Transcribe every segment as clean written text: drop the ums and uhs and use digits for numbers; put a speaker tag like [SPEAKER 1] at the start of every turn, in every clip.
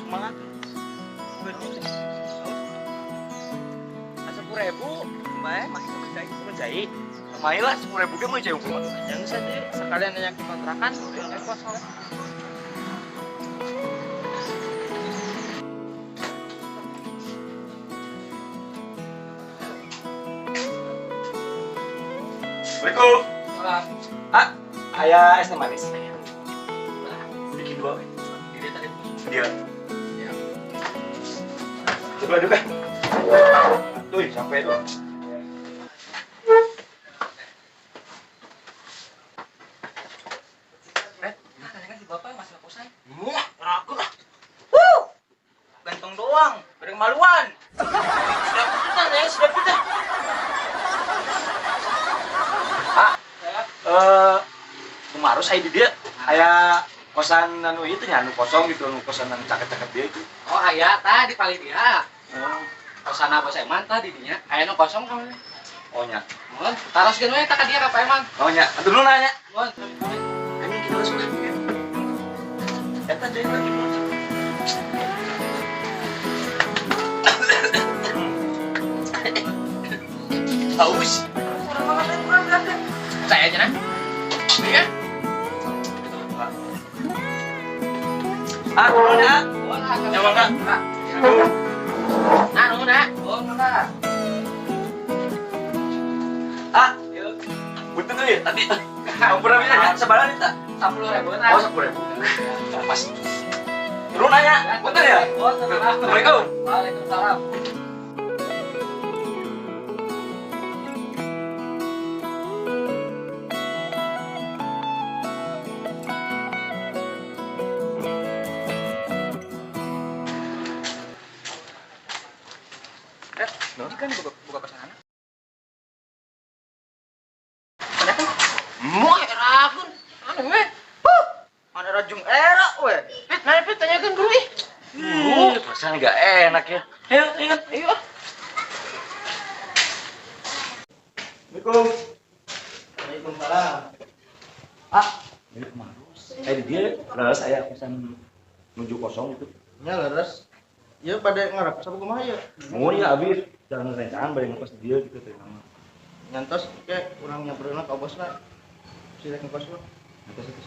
[SPEAKER 1] Kumaha? 10.000, bae masih percaya percaya. Main lah 10.000 ge mah jauh banget.
[SPEAKER 2] Jangan sedih, sekalian nanya ke kontrakan, kosong.
[SPEAKER 1] Assalamualaikum. Ah, aya es teh manis. Bikin dua we.
[SPEAKER 2] Dia tadi.
[SPEAKER 1] Dia. Ya. Coba duduk ah. Tuh, sampai tuh.
[SPEAKER 2] Red, nah tanya kan si bapak masih kosan.
[SPEAKER 1] Wah, ragu lah.
[SPEAKER 2] Wuh. Ganteng doang, pada kemaluan. Sudah kita ya, sudah kita.
[SPEAKER 1] Ah, kemarin saya di dia aya kosan anu itu nya anu kosong gitu, anu kosan anu cakep-cakep dia itu.
[SPEAKER 3] Oh, aya tadi paling dia. Kosan apa saya eman tadi dinya. Aya nu kosong kamu.
[SPEAKER 1] Oh nya.
[SPEAKER 3] Oh, taroskeun we tak ka dia ka Pak Eman.
[SPEAKER 1] Oh nya, atuh dulu nanya.
[SPEAKER 3] Nuhun.
[SPEAKER 1] Anjing kita langsung lah. Eta jadi lagi.
[SPEAKER 3] Haus. Saya aja nah. Iya.
[SPEAKER 1] Ah, nuhun ya. Ya mangga.
[SPEAKER 3] Nah, nuhun ya. Oh, mangga.
[SPEAKER 1] Ah, punten euy tadi. Ampun bisa ya, sabaraha eta?
[SPEAKER 3] 10.000.
[SPEAKER 1] Oh, 10.000. Pas. Turun nanya, punten ya.
[SPEAKER 3] Oh,
[SPEAKER 1] Assalamualaikum.
[SPEAKER 3] Waalaikumsalam.
[SPEAKER 2] Ini kan buka kosan anak. Ada kan?
[SPEAKER 3] Muah, ragun. Anu we.
[SPEAKER 2] Huh. Mana rajung era we. Pit, nanya Pit, tanyakan dulu ih.
[SPEAKER 1] Perasaan enggak enak ya. Ayo, ingat.
[SPEAKER 2] Ayo.
[SPEAKER 1] Assalamualaikum.
[SPEAKER 2] Waalaikumsalam.
[SPEAKER 1] Ah, ini kemarin. Di dia leres aya kosan menuju kosong gitu.
[SPEAKER 2] Nya leres. Ya pada ngarep sama kumaha ya?
[SPEAKER 1] Mau ya abis jalan rencangan bari ngekos dia gitu teh nama.
[SPEAKER 2] Nyantos ke urang nyampeurna ka bosna. Si rek ngekos mah.
[SPEAKER 1] Nyantos itu.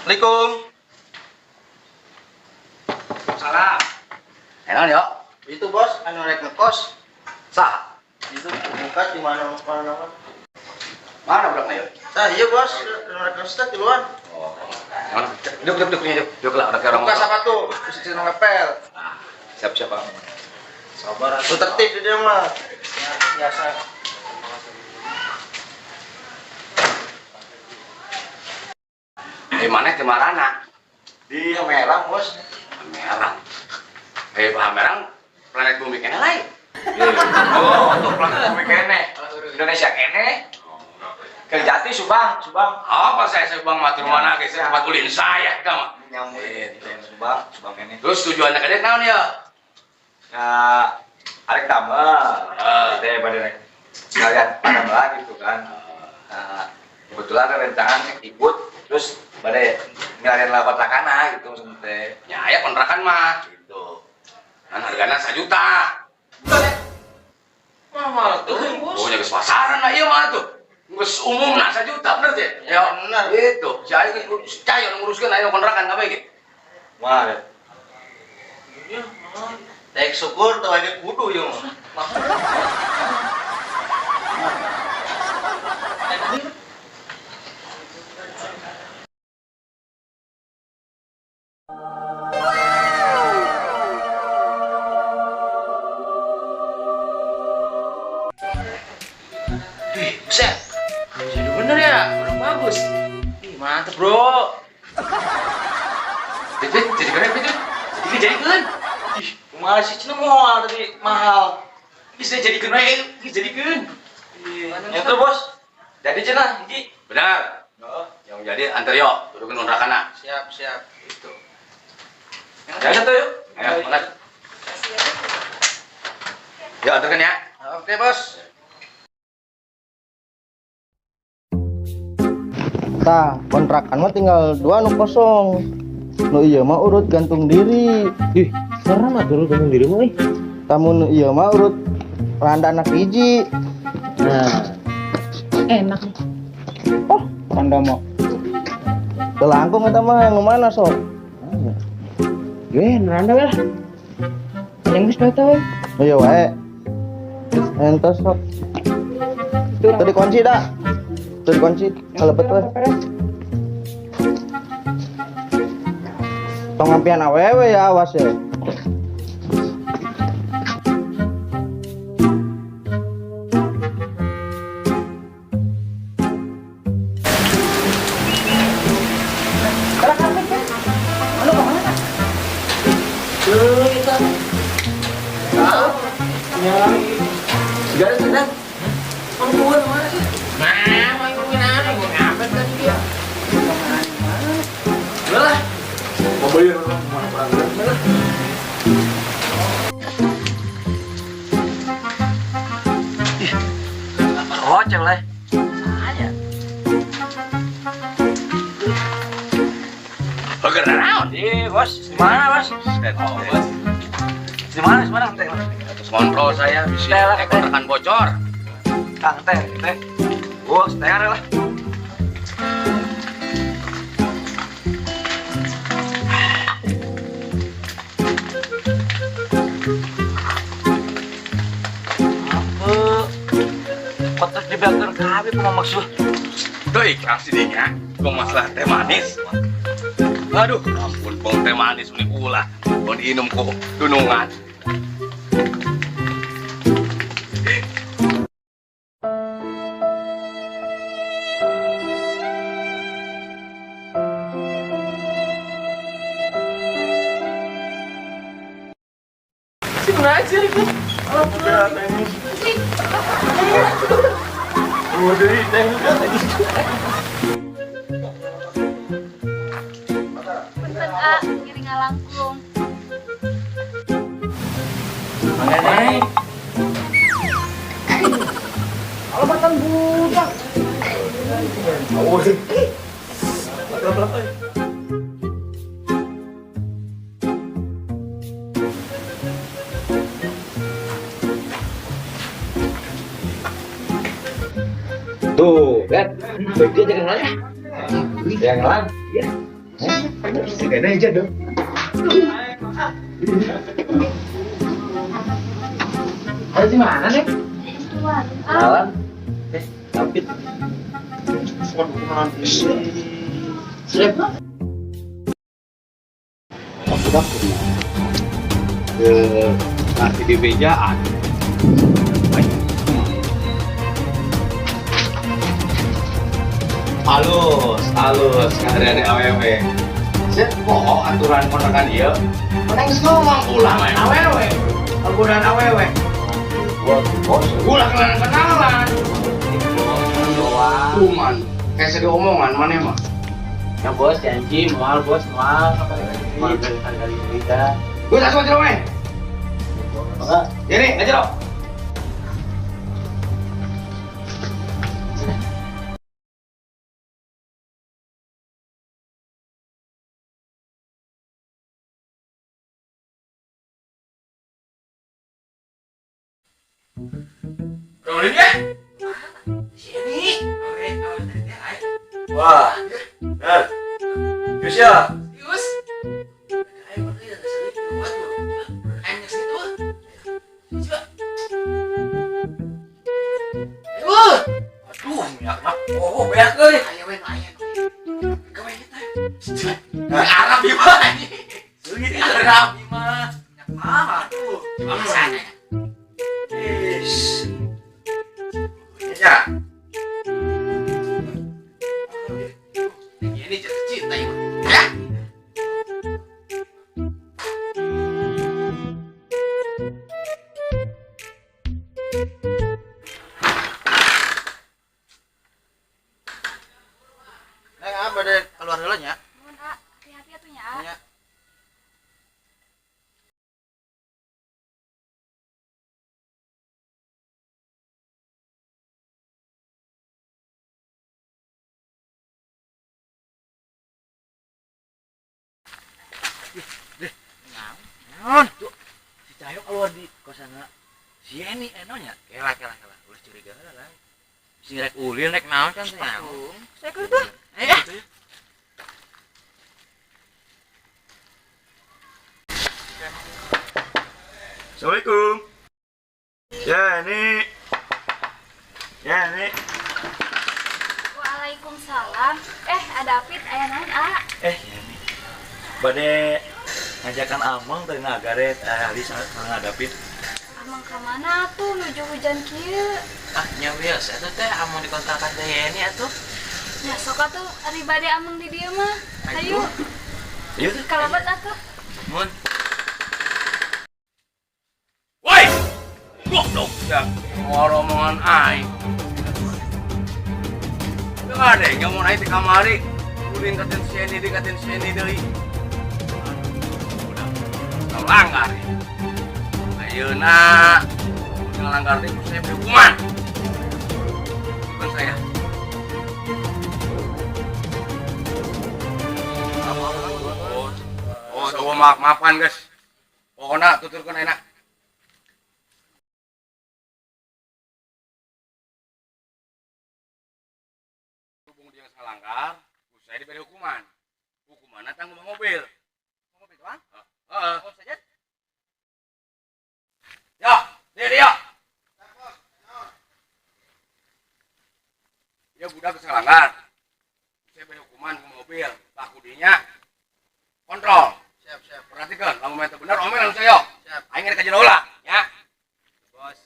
[SPEAKER 2] Assalamualaikum.
[SPEAKER 3] Salam. Enak yo.
[SPEAKER 2] Itu bos anu rek ngekos.
[SPEAKER 3] Sah.
[SPEAKER 2] Itu buka di mana mana.
[SPEAKER 3] Mana budak yo?
[SPEAKER 2] Sah, iya bos, anu rek ngekos teh tiluan.
[SPEAKER 3] Oh. Duduk duduk duduk duduk lah orang
[SPEAKER 2] buka sepatu, terus dina ngepel.
[SPEAKER 1] Siap siap Pak.
[SPEAKER 2] Sabar atuh tertib di dia mah. Biasa.
[SPEAKER 3] Di mana di marana?
[SPEAKER 1] Di Hamerang, bos.
[SPEAKER 3] Hamerang. Hamerang planet bumi kene lain.
[SPEAKER 1] Oh, tuh planet bumi kene. Indonesia kene. Kerjati Subang, Subang.
[SPEAKER 3] Apa saya Subang mah mana guys? Tempat ulin saya ka mah.
[SPEAKER 1] Nyamuk. Subang, Subang kene.
[SPEAKER 3] Terus tujuannya ka dieu naon ya?
[SPEAKER 1] Nah, arek damel. Teh bade rek. Sekalian damel gitu kan. Nah, kebetulan ada rencangan ikut terus bade ngalian lah kontrakan gitu maksudnya teh.
[SPEAKER 3] Ya aya kontrakan mah gitu. Kan hargana 1 juta.
[SPEAKER 2] Mahal tuh, bos.
[SPEAKER 3] Oh, nya geus pasaran lah ieu mah tuh. Geus umumna 1 juta bener teh?
[SPEAKER 2] Ya bener.
[SPEAKER 3] Gitu. Si aing geus cayo nguruskeun aya kontrakan kabeh ge.
[SPEAKER 1] Wah.
[SPEAKER 2] Iya, mahal. Daek syukur teu aya kudu ieu mah.
[SPEAKER 3] Mahal.
[SPEAKER 2] Ih, buset. Jadi bener ya, udah bagus. Ih, mantep bro.
[SPEAKER 3] Jadi keren, jadi. Jadi
[SPEAKER 1] Ih, kumaha sih cenah moal tadi mahal.
[SPEAKER 3] Bisa jadi keren we, bisa jadi keren.
[SPEAKER 1] Iya. Itu bos. Jadi cenah hiji.
[SPEAKER 3] Benar.
[SPEAKER 1] Heeh.
[SPEAKER 3] Yang jadi antar yo, turukeun kontrakanna.
[SPEAKER 2] Siap, siap.
[SPEAKER 3] Gitu.
[SPEAKER 1] Ya satu yuk.
[SPEAKER 3] Ayo, mangga. Yo, antarkeun ya.
[SPEAKER 2] Oke, bos.
[SPEAKER 4] Tah, kontrakan mah tinggal 2 nu kosong. Nu ieu mah urut gantung diri.
[SPEAKER 5] Ih, serem atuh urut gantung diri mah euy.
[SPEAKER 4] Tamu nu ieu mah urut randa anak hiji.
[SPEAKER 5] Nah,
[SPEAKER 6] enak nih.
[SPEAKER 4] Oh, randa mah. Teu langkung eta mah yang mana sok?
[SPEAKER 5] Gue randa lah.
[SPEAKER 6] Yang geus bae teh.
[SPEAKER 4] Iya wae. Entos sok. Teu dikunci dah. Teu dikunci, kalebet we. Tong ngampian awewe ya awas ya.
[SPEAKER 2] Kontrol saya bisa kontrakan bocor.
[SPEAKER 1] Kang teh teh. Bos, teh lah. Apa? Kotor dibeakeun kabeh kumaha maksud?
[SPEAKER 2] Teu ikhlas dinya, kok masalah teh manis. Aduh, ampun bong teh manis ini ulah. Bon diinum ku dunungan.
[SPEAKER 7] Punten A, ngiring ngalangkung.
[SPEAKER 2] Mangga,
[SPEAKER 6] Kalau budak.
[SPEAKER 1] Tuh, kan? Dia jangan ngelan ya? Jangan ngelan? Iya.
[SPEAKER 5] Kayaknya aja dong.
[SPEAKER 3] Ada di mana nih?
[SPEAKER 1] Kenalan. David.
[SPEAKER 3] Siapa?
[SPEAKER 5] Udah nasi di bejaan.
[SPEAKER 2] Halus, halus, nggak ada awewe. Saya kok aturan kontrakan dia. Orang ngomong ulah main awewe, penggunaan awewe. Ulah kenalan kenalan. Cuman, kayak sedih omongan mana emang?
[SPEAKER 3] Ya bos, janji, mual bos, mual. Mual kali cerita.
[SPEAKER 2] Gue tak suka ceramah. Ini, aja lo. Rolling ya? Sini.
[SPEAKER 1] Wah. Benar. Yus ya?
[SPEAKER 2] Yus.
[SPEAKER 1] Aduh, minyak mah. Oh, banyak euy.
[SPEAKER 2] Arab gimana ini? Arab
[SPEAKER 1] gimana? Minyak mah aduh. Is.
[SPEAKER 2] Ya. Ini jatuh cinta ini. Ya.
[SPEAKER 4] Neng, apa deh keluar dulu ya?
[SPEAKER 7] Nuhun, A. Hati-hati atuh nya, A.
[SPEAKER 1] Non, tuh si Cahyo keluar di kosanna si Eni enonya. Kela kela kela. Ulah curiga lah. Sing rek ulin rek naon kan teh.
[SPEAKER 6] Saya kudu tuh.
[SPEAKER 1] Eh.
[SPEAKER 4] Assalamualaikum. Ya ini. Ya ini.
[SPEAKER 7] Waalaikumsalam. Ada Apit, aya naon, A?
[SPEAKER 1] Ya ini. Bade ngajakan Amang tadi ngagaret ahli sareng David.
[SPEAKER 7] Amang ka mana tuh nuju hujan kieu?
[SPEAKER 3] Ah, nya biasa atuh teh amang dikontrakan teh Yeni atuh.
[SPEAKER 7] Ya sok atuh ari bade amang di dieu mah. Ayo.
[SPEAKER 1] Ayo tuh.
[SPEAKER 7] Kalabat atuh.
[SPEAKER 1] Mun.
[SPEAKER 2] Woi! Goblok ya. Ngoromongan aing. Teu ada ngomong aing di kamari. Ulin katen si Eni, dikaten si Eni deui. Udah langgar. Ayeuna ngalanggar teh ku saya beri hukuman. Bukan saya. Oh, oh, maaf maafan guys. Pokoknya tuturkan enak. Hubung dia salanggar, saya diberi hukuman. Hukumannya tanggung mobil.
[SPEAKER 3] Mobil doang?
[SPEAKER 2] Heeh.
[SPEAKER 3] Oh, saja.
[SPEAKER 2] Ya, dia. Ya budak kesalanggar. Saya beri hukuman ke mobil, takudinya kontrol.
[SPEAKER 4] Siap, siap.
[SPEAKER 2] Perhatikan, lamun main bener omel langsung saya.
[SPEAKER 4] Siap.
[SPEAKER 2] Aing rek ka jero lah, ya.
[SPEAKER 1] Bos.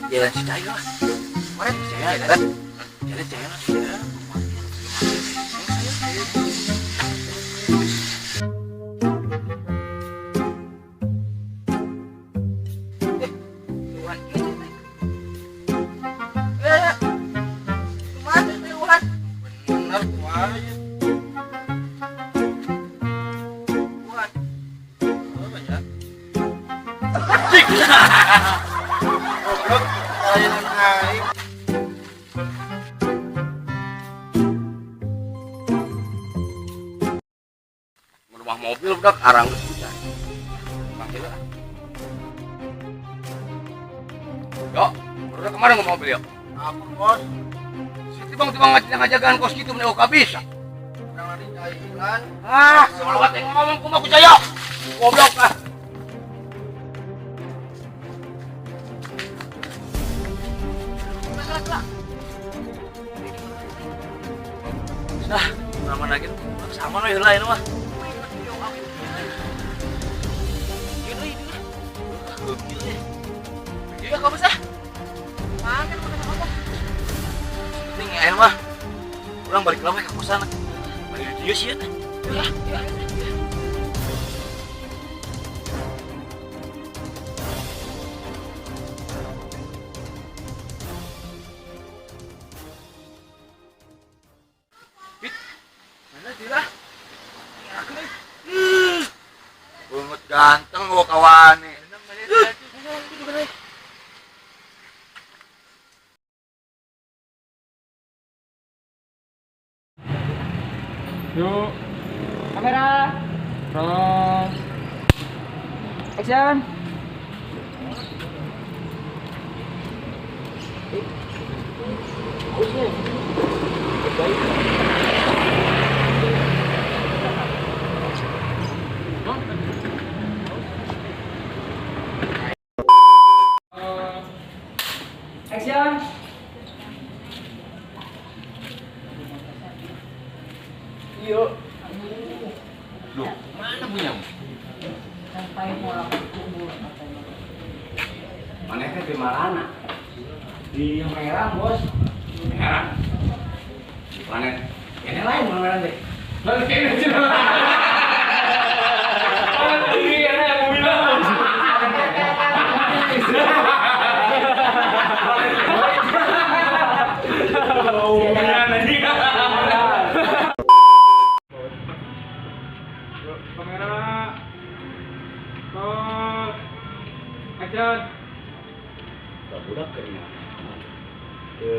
[SPEAKER 1] Jalan si Cahyo lah. Mana si Cahyo? Jalan. Jalan Cahyo lah.
[SPEAKER 2] Bener kuat.
[SPEAKER 3] Kuat.
[SPEAKER 4] Apa ya?
[SPEAKER 2] Cik.
[SPEAKER 4] Goblok, kalayan aing.
[SPEAKER 2] Rumah mobil budak arang geus hujan. Panggil lah. Yo, udah kemarin ngomong mobil yo.
[SPEAKER 4] Apa, Bos?
[SPEAKER 2] Si tibang-tibang ngajagaan kos gitu meni oka bisa.
[SPEAKER 4] Urang lari cairan.
[SPEAKER 2] Ah, soal yang ngomong kumaha ku Cahyo. Goblok ah.
[SPEAKER 1] Nah, mana lagi? Sama we heula ieu mah. Iya, kamu sah.
[SPEAKER 6] Makan makan apa?
[SPEAKER 1] Penting ya mah. Urang balik lama ke kosan. Balik dieu sih ya. Ya, ya. Pit. Mana dia?
[SPEAKER 4] Banget ganteng gua kawane.
[SPEAKER 3] Yuk.
[SPEAKER 6] Kamera.
[SPEAKER 3] Roll.
[SPEAKER 6] Action. Action.
[SPEAKER 1] Yuk. Duh, mana punyamu?
[SPEAKER 6] Sampai mau kumpul.
[SPEAKER 2] Mana teh di marana? Di yang merah, Bos. Heran. Planet ini lain mana deh.
[SPEAKER 8] Lalu kayaknya cina. Ini yang mau bilang. Kamera. Stop. Action.
[SPEAKER 2] Budak keringat. Ke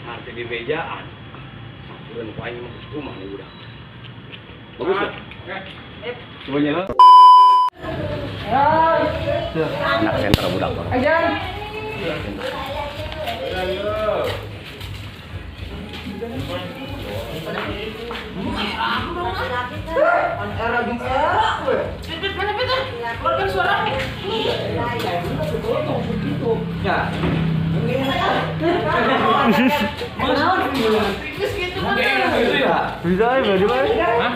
[SPEAKER 2] ngerti di bejaan. Sakuran ku aing mah rumah nih budak. Bagus ya?
[SPEAKER 8] Oke.
[SPEAKER 2] Coba nyala. Anak center budak bang.
[SPEAKER 8] Action.
[SPEAKER 6] Keluarkan suara.
[SPEAKER 1] Ya.
[SPEAKER 4] Bisa ya, berarti mana?
[SPEAKER 8] Hah?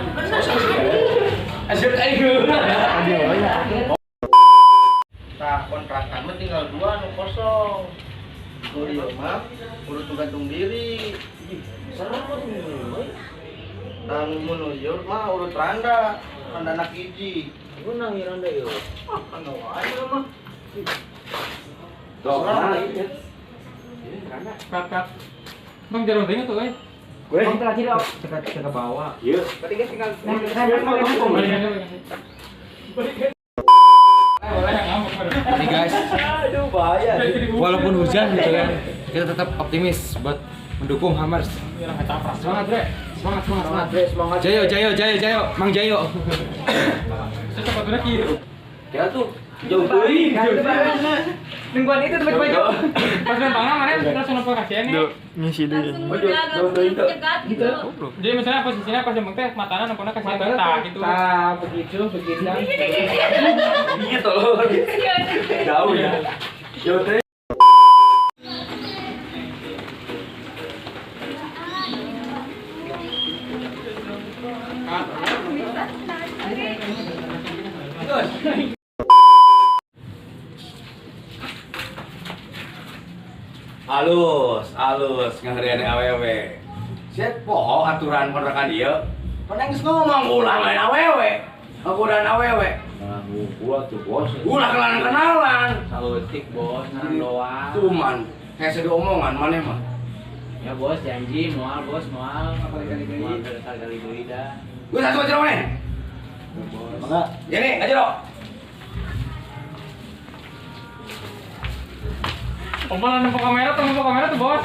[SPEAKER 4] Nah, kontrakan mah tinggal 2 nu kosong. Nu ieu mah urut gantung diri. Serem Dan mun ieu mah urut randa, randa anak hiji.
[SPEAKER 3] Guna randa ieu.
[SPEAKER 4] Ah, randa wae mah.
[SPEAKER 2] Tuh,
[SPEAKER 8] Cut. Bang jarum tengah tuh, eh.
[SPEAKER 2] Gue.
[SPEAKER 3] Bang terakhir ke bawah.
[SPEAKER 2] Iya.
[SPEAKER 9] Ini guys,
[SPEAKER 4] Aduh, bahaya.
[SPEAKER 9] walaupun hujan gitu kan, kita tetap optimis buat mendukung Hammers. Semangat, Bre. Semangat, semangat, semangat.
[SPEAKER 4] Semangat.
[SPEAKER 9] Jayo, Jayo, Jayo, Jayo, Mang Jayo.
[SPEAKER 8] Sepatunya kiri.
[SPEAKER 2] Kira tuh jauh teuing.
[SPEAKER 6] Nungguan itu tempat baju.
[SPEAKER 8] Pas main tangan mana langsung nampak kasihan nih.
[SPEAKER 7] Langsung udah langsung cegat gitu.
[SPEAKER 8] Jadi misalnya posisinya pas jemput teh matana nempelnya kasihan tak gitu.
[SPEAKER 3] Tah, begitu, begitu.
[SPEAKER 2] Gitu loh. Jauh ya. Jauh teuing. Alus, alus ngaheureun awewe. Sia poho aturan kontrakan ieu. Pan geus ngomong ulah main awewe. Ngagodaan awewe.
[SPEAKER 1] Nah, gua tuh bos.
[SPEAKER 2] Ulah kenalan-kenalan.
[SPEAKER 3] Salutik bos, ngaran doang.
[SPEAKER 2] Cuman hese diomongan maneh mah.
[SPEAKER 3] Ya bos, janji moal bos, moal. Moal kali-kali deui dah.
[SPEAKER 2] Geus atuh jero maneh.
[SPEAKER 4] Mangga.
[SPEAKER 2] Gini, ngajero.
[SPEAKER 8] Omongan nempel kamera tuh, bos.